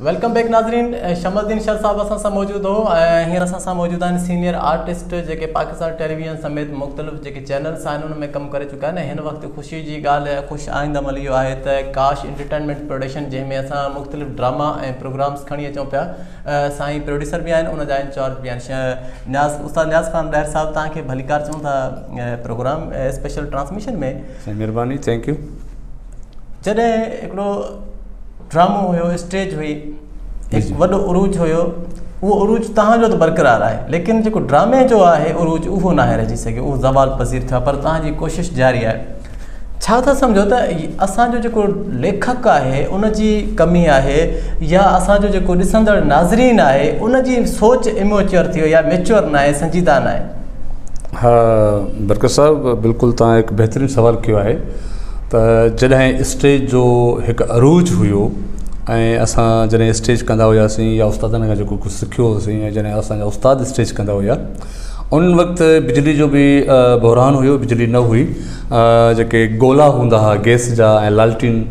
Welcome back ناظرين شمس الدين شر صاحب اسان سان موجود هو ۽ هينئر اسان سان موجود آهن سينيئر آرٽسٽ جيڪي پاڪستان ٽيليويزن سميت مختلف جيڪي چينلز آهن ان ۾ ڪم ڪري چڪا آهن ۽ هن وقت خوشي جي ڳالهه خوش آئنده عمل اهو آهي ته ڪاش انٽرٽينمينٽ پروڊڪشن جنهن ۾ اسان مختلف ڊراما ۽ پروگرامز کڻي اچون پيا سائين پروڊيوسر به آهن ان جا انچارج به آهن نياز استاد نياز خان ڏهر صاحب توهان کي ڀليڪار چئون ٿا پروگرام اسپيشل ٽرانسميشن ۾. سائين مهرباني thank you. جڏهن هڪڙو ڊرامو هيو اسٽيج هئي هڪ وڏو عروج هيو اهو عروج توهان جو ته برقرار آهي ليڪن جيڪو ڊرامي جو آهي عروج اهو ناهي رهجي سگهيو اهو زوال پذير ٿيو پر توهان جي ڪوشش جاري آهي ڇا ٿا سمجهو ته اسان جو جيڪو ليکڪ آهي ان جي ڪمي آهي يا اسان جو جيڪو ڏسندڙ ناظرين آهي ان جي سوچ اميچوئر ٿي وئي آهي ميچوئر ناهي سنجيده ناهي. ها برڪت صاحب بلڪل توهان هڪ بهترين سوال ڪيو آهي ته جڏهن اسٽيج جو هڪ عروج هيو ۽ اسان جڏهن اسٽيج ڪندا هياسين يا استادن کان جيڪو ڪجهه سکيو هوسين ۽ جڏهن اسان جا استاد اسٽيج ڪندا هيا ان وقت بجلي جو به بحران هيو بجلي نه هئي جيڪي گولا هوندا هئا گئس جا ۽ لالٽين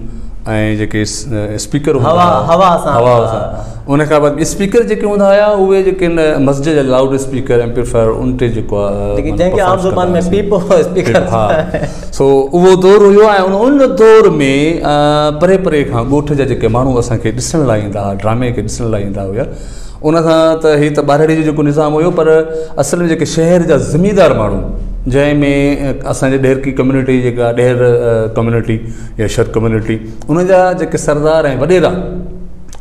۽ جيڪي اسپيڪر هوندا هئا هوا سان ان کان بعد اسپيڪر جيڪي هوندا هيا اهي جيڪي ان مسجد جا لائوڊ اسپيڪر ايمپليفائر ان تي جيڪو آهي جنهن کي عام زبان ۾ پيپو اسپيڪر ها سو اهو دور هيو ۽ ان دور ۾ پري پري کان ڳوٺ جا جيڪي ماڻهو اسان کي ڏسڻ لاء ايندا هئا ڊرامي کي ڏسڻ لاء ايندا هيا ان کان ته هي ته ٻهراڙي جو جيڪو نظام هيو پر اصل ۾ جيڪي شهر جا زميندار ماڻهو جنهن ۾ اسان جي ڏهرڪي ڪميونٽي جيڪا ڏهر ڪميونٽي يا شر ڪميونٽي ان جا جيڪي سردار ۽ وڏيرا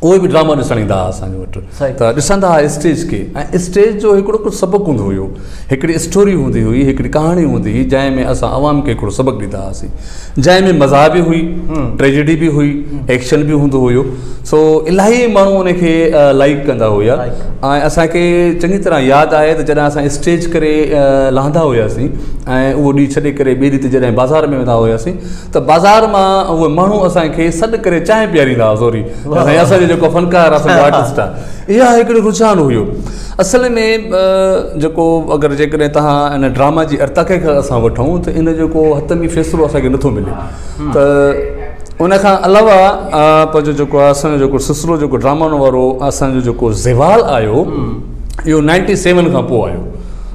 اهي به ڊراما ڏسڻ ايندا هئا اسان جي وٽ ته ڏسندا هئا اسٽيج کي ۽ اسٽيج جو هڪڙو ڪجهه سبق هوندو هيو هڪڙي اسٽوري هوندي هئي هڪڙي ڪهاڻي هوندي هئي جنهن ۾ اسان عوام کي هڪڙو سبق ڏيندا هئاسين جنهن ۾ مزاح به هئي ٽريجڊي به هئي ايڪشن به هوندو هيو سو الاهي ماڻهو ان کي لائڪ ڪندا هيا ۽ اسان کي چڱي طرح ياد آهي ته جڏهن اسان اسٽيج ڪري لهندا هياسين ۽ اهو ڏينهن ڇڏي ڪري ٻئي ڏينهن تي جڏهن بازار ۾ ويندا هياسين ته بازار مان اهي ماڻهو اسان کي سڏ ڪري چانهه پياريندا هئا زوري ته سائين اسان جو جيڪو فنڪار اسان جو آرٽسٽ آهي اها هڪڙو رجحان هيو اصل ۾ جيڪو اگر جيڪڏهن توهان ان ڊراما جي ارتقا کي اسان وٺون ته ان جو ڪو حتمي فيصلو اسان کي نٿو ملي ته ان کان علاوه پنهنجو جيڪو آهي اسان جو جيڪو سلسلو جيڪو ڊرامن وارو اسان جو جيڪو زوال آيو اهو نائنٽي سيون کان پوء آيو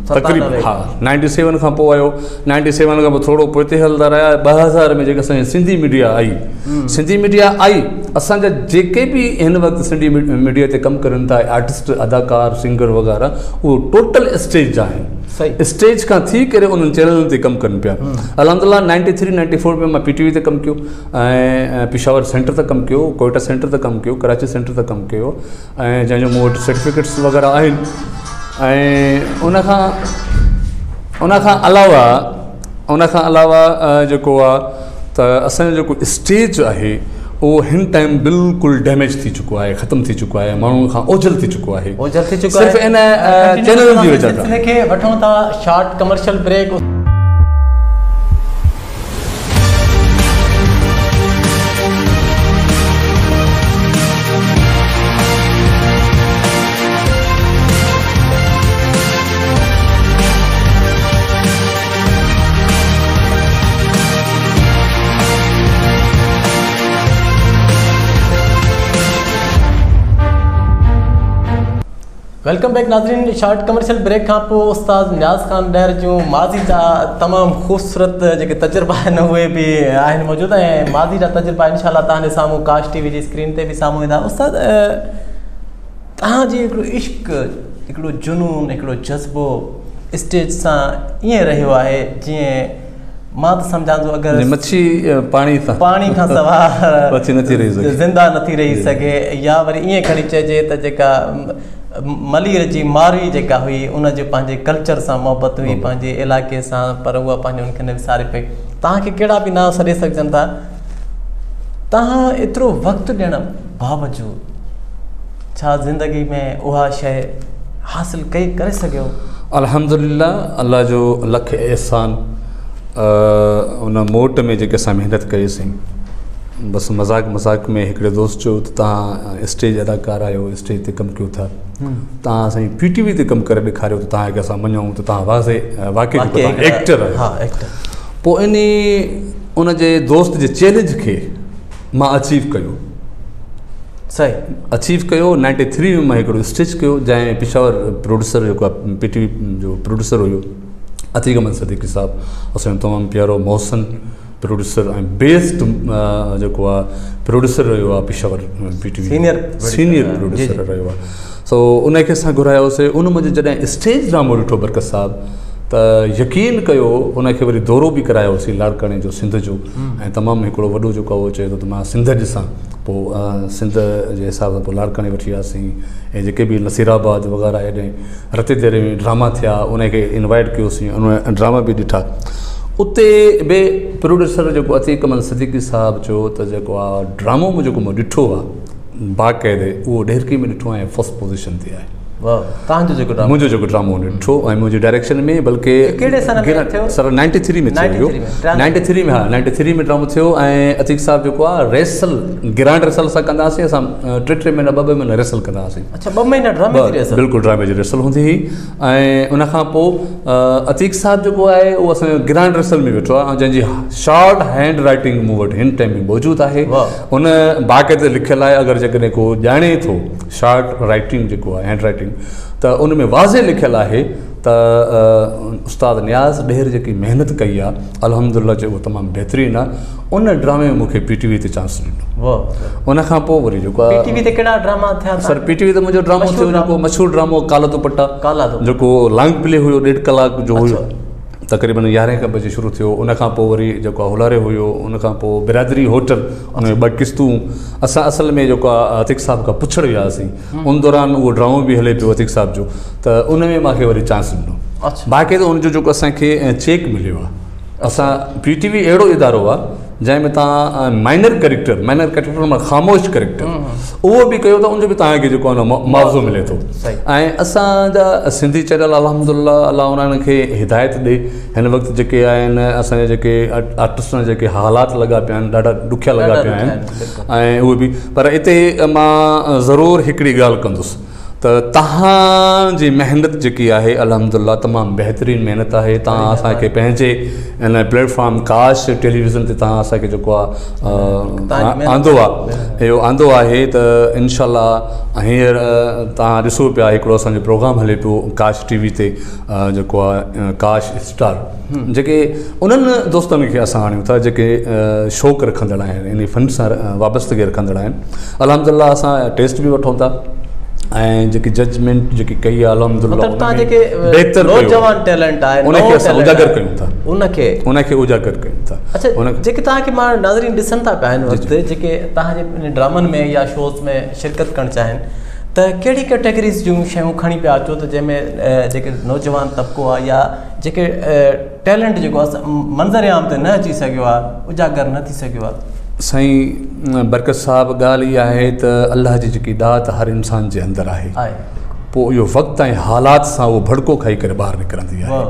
تقريبن ها نائنٽي سيون کان پوء آيو نائنٽي سيون کان پوء ٿورو پوئتي هلندا رهيا 2000 ۾ جيڪا اسان جي سنڌي ميڊيا آئي سنڌي ميڊيا آئي اسان جا جيڪي به هن وقت سنڌي ميڊيا تي ڪم ڪرن ٿا آرٽسٽ اداڪار سنگر وغيره اهو ٽوٽل اسٽيج جا آهن اسٽيج کان ٿي ڪري انهن چينلن تي ڪم ڪن پيا الحمدلله نائنٽي ٿري نائنٽي فور ۾ مان پي ٽي وي تي ڪم ڪيو ۽ پشاور سينٽر تي ڪم ڪيو ڪوئٽا سينٽر تي ڪم ڪيو ڪراچي سينٽر تي ڪم ڪيو ۽ جنهن جو مون وٽ سرٽيفڪيٽس وغيره آهن ۽ ان کان ان کان علاوه ان کان علاوه جيڪو آهي ته اسان جو جيڪو اسٽيج آهي اهو هن ٽائيم بلڪل ڊيميج ٿي چڪو آهي ختم ٿي چڪو آهي ماڻهن کان اوجهل ٿي چڪو آهي اوجهل ٿي چڪو آهي صرف ان چينلن جي وجه سلسلي کي وٺون ٿا short commercial break. Welcome back ناظرين شارٽ ڪمرشل بريڪ کان پوء استاد نياز خان ڏهر جون ماضي جا تمام خوبصورت جيڪي تجربا آهن اهي به آهن موجود ۽ ماضي جا تجربا انشاء الله توهان جي سامهون ڪاش ٽي وي جي اسڪرين تي به سامهون ايندا استاد توهان جي هڪڙو عشق هڪڙو جنون هڪڙو جذبو اسٽيج سان ائين رهيو آهي جيئن مان ته سمجهان ٿو اگر مڇي پاڻي سان پاڻي کان سواء مڇي نٿي رهي سگهي زنده نٿي رهي سگهي يا وري ائين کڻي چئجي ته جيڪا ملير جي ماروي جيڪا هئي ان جو پنهنجي ڪلچر سان محبت هئي پنهنجي علائقي سان پر اها پنهنجي ان کي نه وساري پئي توهان کي ڪهڙا به نانء سڏي سگهجن ٿا توهان ايترو وقت ڏيڻ باوجود ڇا زندگي ۾ اها شيء حاصل ڪئي ڪري سگهيو؟ الحمدلله الله جو لک احسان ان موٽ ۾ جيڪي اسان محنت ڪئي سين بس مذاق مذاق ۾ هڪڙي دوست چيو ته توهان اسٽيج اداڪار آهيو اسٽيج تي ڪم ڪيو ٿا توهان اسان جي پي ٽي وي تي ڪم ڪري ڏيکاريو ته توهان کي اسان مڃون ته توهان واضح واقعي ايڪٽر آهيو پوء انهي ان جي دوست جي چئلينج کي مان اچيو ڪيو. صحيح. اچيو ڪيو. نائنٽي ٿري ۾ مان هڪڙو اسٽيج ڪيو جنهن پشاور پروڊيوسر جيڪو آهي پي ٽي وي جو پروڊيوسر هيو عتيق احمد صديقي صاحب اسان جو تمام پيارو محسن پروڊيوسر ۽ بيسٽ جيڪو آهي پروڊيوسر رهيو آهي Peshawar P T V senior senior producer رهيو آهي سو ان کي اسان گهرايوسي. ان منهنجو جڏهن اسٽيج ڊرامو ڏٺو برڪت صاحب ته يقين ڪيو ان کي وري دورو به ڪرايوسي لاڙڪاڻي جو سنڌ جو ۽ تمام هڪڙو وڏو جيڪو آهي اهو چئي ٿو ته مان سنڌ ڏسان پوء سنڌ جي حساب سان پوء لاڙڪاڻي وٺي وياسين ۽ جيڪي به نصير آباد وغيره هيڏي رتي ديري ۾ ڊراما ٿيا ان کي انوائٽ ڪيوسين ان ڊراما به ڏٺا. اتي به پروڊيوسر جيڪو عتيق احمد صديقي صاحب چيو ته جيڪو آ ڊرامو مون جيڪو مون ڏٺو آ باقاعدي اهو ڏهرڪي ۾ ڏٺو ۽ فرسٽ پوزيشن تي آهي. واهه تهان جو جيڪو ڊرامو منهنجو جيڪو ڊرامو هن ڏٺو ۽ منهنجي ڊائريڪشن ۾ بلڪه ڪهڙي سن ۾ ٿيو؟ سر 93 ۾ ٿيو 93 ۾ ها 93 ۾ ڊرامو ٿيو ۽ عتيق صاحب جيڪو آ ريهرسل گرانڊ ريهرسل اسان ڪندا هئاسين اسان ٽي ٽي مهينا ٻه ٻه مهينا ريهرسل ڪندا هئاسين. اڇا ٻه مهينا ڊرامي جي ريهرسل؟ بلڪل ڊرامي جي ريهرسل هوندي هئي ۽ ان کان پوء عتيق صاحب جيڪو آهي اهو اسان جو گرانڊ ريهرسل ۾ ويٺو آهي ۽ جنهن جي شارٽ هينڊ رائٽنگ مون وٽ هن ٽائيم ۾ موجود آهي ان باقاعده لکيل آهي اگر جيڪڏهن ڪو ڄاڻي ٿو شارٽ رائٽنگ جيڪو آهي هينڊ رائٽنگ ته ان ۾ واضح لکيل آهي ته استاد نياز ڏهر جيڪي محنت ڪئي آ الحمدلله چئبو تمام بهترين آ ان ڊرامي ۾ مونکي پي ٽي وي تي چانس ڏنو ان کان پوء وري جيڪو پي ٽي وي تي ڪهڙا ڊراما ٿيا سر پي ٽي وي تي منهنجو ڊرامو ٿيو جيڪو مشهور ڊرامو ڪالا دوپٽا ڪالا جيڪو لانگ پلي هيو ڏيڍ ڪلاڪ جو هيو تقريبن يارهين کن بجي شروع ٿيو ان کان پوء وري جيڪو هولاري هيو ان کان پوء برادري هوٽل ان ۾ ٻه قسطون اسان اصل ۾ جيڪو عتيق صاحب کان پڇڻ وياسين ان دوران اهو ڊرامو به هلي پيو عتيق صاحب جو ته ان ۾ مانکي وري چانس ڏنو باقي ته ان جو جيڪو اسانکي چيڪ مليو آهي اسان پي ٽي وي اهڙو ادارو آهي جنهن ۾ تان مائنر ڪريڪٽر مائنر ڪريڪٽر معنيٰ خاموش ڪريڪٽر اهو به ڪيو ته ان جو به توهان کي جيڪو آهي معاوضو ملي ٿو ۽ اسان جا سنڌي چينل الحمد لله الله انهن کي هدايت ڏي هن وقت جيڪي آهن اسان جا جيڪي آرٽسٽن جا جيڪي حالات لڳا پيا آهن ڏاڍا ڏکيا لڳا پيا آهن ۽ اهي به پر اتي مان ضرور هڪڙي ڳالهه ڪندس ته تهان جي محنت جيڪي آهي الحمد لله تمام بهترين محنت آهي تهان اسان کي پنهنجي ان پليٽ فارم ڪاش ٽيليويزن تي تهان اسان کي جيڪو آهي آندو آهي اهو آندو آهي ته انشاء الله هينئر تهان ڏسو پيا هڪڙو اسان جو پروگرام هلي پيو ڪاش ٽي وي تي جيڪو آهي ڪاش اسٽار جيڪي انهن دوستن کي اسان آڻيون ٿا جيڪي شوق رکندڙ آهن ان فن سان وابستگي رکندڙ آهن الحمد لله اسان ٽيسٽ به وٺون ٿا ۽ جيڪي ججمينٽ جيڪي ڪئي آهي الحمد لله مطلب تان جيڪي بهتر نوجوان ٽيلنٽ آهي ان کي اسان اجاگر ڪيون ٿا ان کي اجاگر ڪيون ٿا اڇا جيڪي تان کي ماڻهو ناظرين ڏسن ٿا پيا هن وقت جيڪي تان جي ڊرامن ۾ يا شوز ۾ شرڪت ڪرڻ چاهين ته ڪهڙي ڪيٽيگريز جون شيون کڻي پيا اچو ته جنهن ۾ جيڪي نوجوان طبقو آهي يا جيڪي ٽيلنٽ جيڪو آهي منظر عام تي نه اچي سگهيو آهي اجاگر نه ٿي سگهيو آهي. سائين برڪت صاحب ڳالهه اها آهي ته الله جي جيڪي ڏات هر انسان جي اندر آهي پوء اهو وقت ۽ حالات سان اهو ڀڙڪو کائي ڪري ٻاهر نڪرندي آهي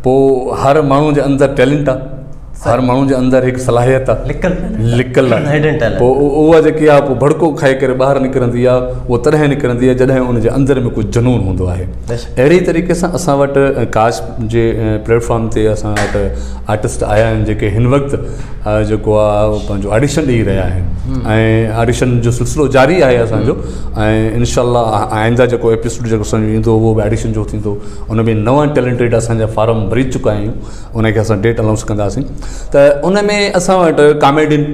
پوء هر ماڻهو جي اندر ٽيلنٽ آهي هر ماڻهو جي اندر هڪ صلاحيت آهي لڪل لڪل آهي پوء اها جيڪي آهي پوء ڀڙڪو کائي ڪري ٻاهر نڪرندي آهي اها تڏهن نڪرندي آهي جڏهن ان جي اندر ۾ ڪجهه جنون هوندو آهي اهڙي طريقي سان اسان وٽ ڪاش جي پليٽ فارم تي اسان وٽ آرٽسٽ آيا آهن جيڪي هن وقت جيڪو آهي پنهنجو آڊيشن ڏئي رهيا آهن ۽ آڊيشن جو سلسلو جاري آهي اسانجو ۽ انشاء الله آئنده جيڪو ايپيسوڊ جيڪو اسانجو ايندو اهو به آڊيشن جو ٿيندو ان ۾ نوان ٽيلنٽيڊ اسانجا فارم ڀري چڪا آهيون ان کي اسان ڊيٽ انائونس ڪنداسين ته ان ۾ اسان وٽ ڪاميڊين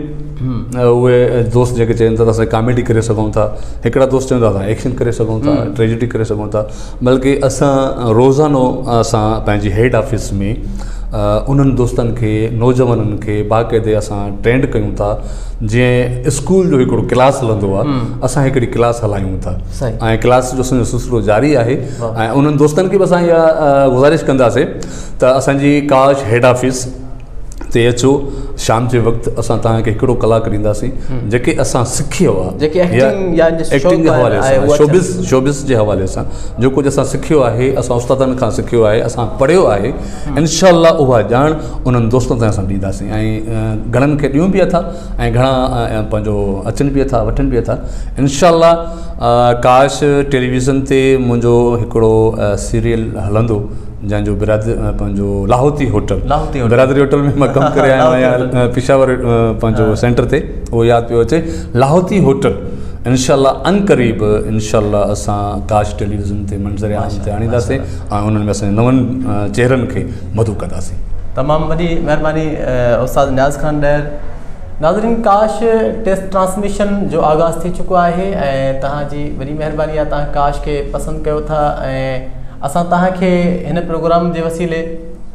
اهي دوست جيڪي چون ٿا ته اسان ڪاميڊي ڪري سگهون ٿا هڪڙا دوست چون ٿا اسان ايڪشن ڪري سگهون ٿا ٽريجڊي ڪري سگهون ٿا بلڪه اسان روزانو اسان پنهنجي هيڊ آفيس ۾ انهن دوستن کي نوجوانن کي باقاعدي اسان ٽرينڊ ڪيون ٿا جيئن اسڪول جو هڪڙو ڪلاس هلندو آهي اسان هڪڙي ڪلاس هلايون ٿا ۽ ڪلاس جو اسان جو سلسلو جاري آهي ۽ انهن دوستن کي به اسان اها گذارش ڪنداسين ته اسان جي ڪاش هيڊ آفيس تي اچو شام جي وقت اسان توهان کي هڪڙو ڪلاڪ ڏينداسين جيڪي اسان سکيو آهي جيڪي ايڪٽنگ يا ايڪٽنگ جي حوالي سان شوبز شوبز جي حوالي سان جو ڪجهه اسان سکيو آهي اسان استادن کان سکيو آهي اسان پڙهيو آهي انشاء الله اها ڄاڻ انهن دوستن تائين اسان ڏينداسين ۽ گهڻن کي ڏيون به اٿا ۽ گهڻا پنهنجو اچن به اٿا وٺن به اٿا انشاء الله ڪاش ٽيليويزن تي منهنجو هڪڙو سيريل هلندو جنهن جو برادري پنهنجو لاهوتي هوٽل برادري هوٽل ۾ مان ڪم ڪري آيو آهيان پشاور پنهنجو سينٽر تي اهو ياد پيو اچي لاهوتي هوٽل انشاء الله عنقريب انشاء الله اسان ڪاش ٽيليويزن تي منظر عام تي آڻينداسين ۽ انهن ۾ اسان نون چهرن کي مدعو ڪنداسين. تمام وڏي مهرباني استاد نياز خان ڏهر. ناظرين ڪاش ٽيسٽ ٽرانسميشن جو آغاز ٿي چڪو آهي ۽ توهان جي وڏي مهرباني آهي توهان ڪاش کي پسند ڪيو ٿا ۽ اسان توهان کي هن پروگرام جي وسيلي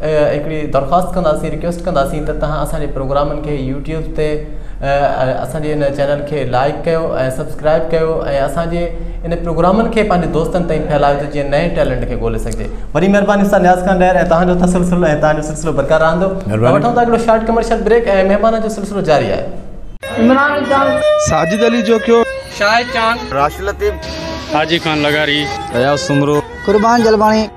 هڪڙي درخواست ڪنداسين رڪويسٽ ڪنداسين ته توهان اسان جي پروگرامن کي يوٽيوب تي اسان جي ان چينل کي لائڪ ڪيو ۽ سبسڪرائب ڪيو ۽ اسان جي ان پروگرامن کي پنهنجي دوستن تائين ڦهلايو ته جيئن نئين ٽيلنٽ کي ڳولي سگهجي. وڏي مهرباني استاد نياز خان ڏهر ۽ توهان جو تسلسل ۽ توهان جو سلسلو برقرار رهندو. وٺون ٿا هڪڙو شارٽ ڪمرشل بريڪ ۽ مهمانن جو سلسلو جاري آهي. عمران چانگ. ساجد علي جوکيو. شاهد چانگ. راشد لطيف. حاجي خان لغاري. اياز سومرو. قربان جلباڻي.